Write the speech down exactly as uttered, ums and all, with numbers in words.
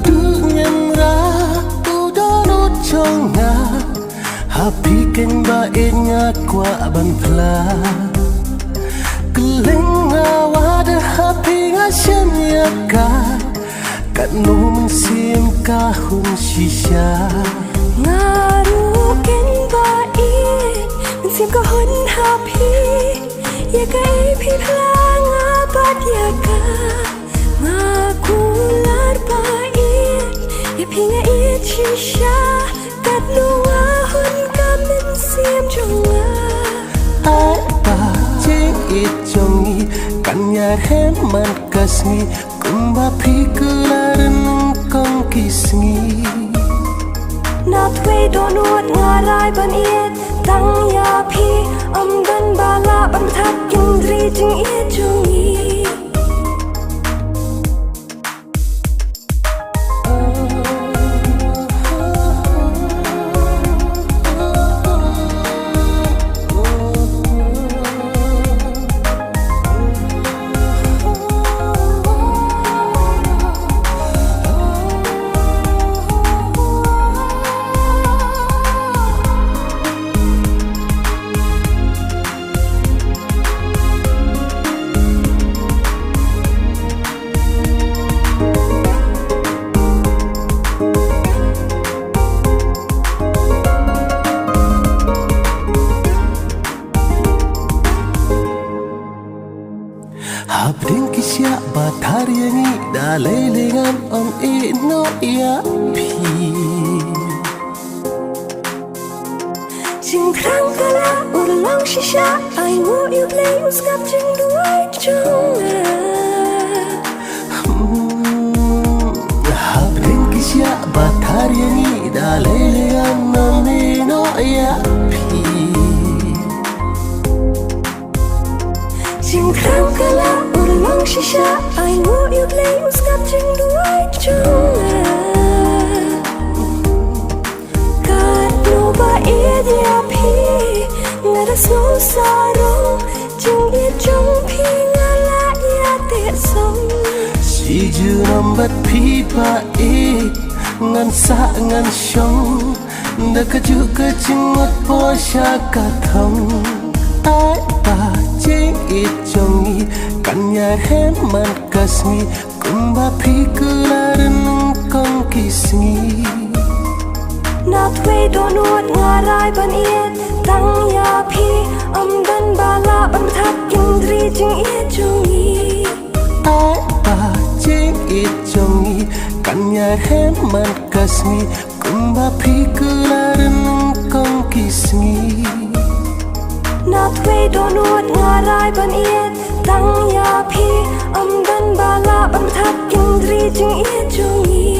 Duh ngim ra u dohnud jong nga, ha phi keiñ ba ïeit nga kwah ban phla. Kylleng nga wad ha phi nga shem ïa ka, katno mynsiem ka hun shisha. Nga ruh keiñ ba ïeit, mynsiem ka hun ha phi, ïa kaei phi phla nga bad ïa ka. Nga kular ba ïeit, ïa phi nga ïeit shisha, katno nga hun ka mynsiem jong nga. Ai ba jingïeit jong ngi kan ïaid man ka sngi, kumba phi kylla ryngkong ki sngi. Na tei dohnud nga rai ban ïeit tang ïa phi, ym don ba lah ban thait hynrei jingïeit jong ngi. Hapdeng ki siah ba thar ïa ngi, da lei lei ngan ym ïehnoh ïa phi. Jingthrang ka la urlong shisha, ai nguh ïa U Blei u sngap jingduwai jong nga. Hmm, hapdeng ki siah ba thar ïa ngi, da lei lei ngan ym ïehnoh ïa phi. Jingthrang ka la urlong shisha, ai nguh ïa U Blei u sngap jingduwai jong nga. Katno ba ïeit ïa phi nga da sngew sarong, jingïeit jong phi nga la ïateh song. Shi junom bad phi ba ïeit ngan sah ngan shong, da kajuh ka jingmut poi sha ka thong. Ai ba jingïeit jong ngi kan ïaid man ka sngi, kumba phi kylla ryngkong ki sngi. Na tei dohnud nga rai ban ïeit tang ïa phi, ym don ba lah ban thait hynrei jingïeit jong ngi. Ai ba jingïeit jong ngi kan ïaid man ka sngi, kumba phi kylla ryngkong ki sngi. Na tei dohnud nga rai ban ïeit tang ïa phi, ym don ba lah ban thait hynrei jingïeit jong ngi.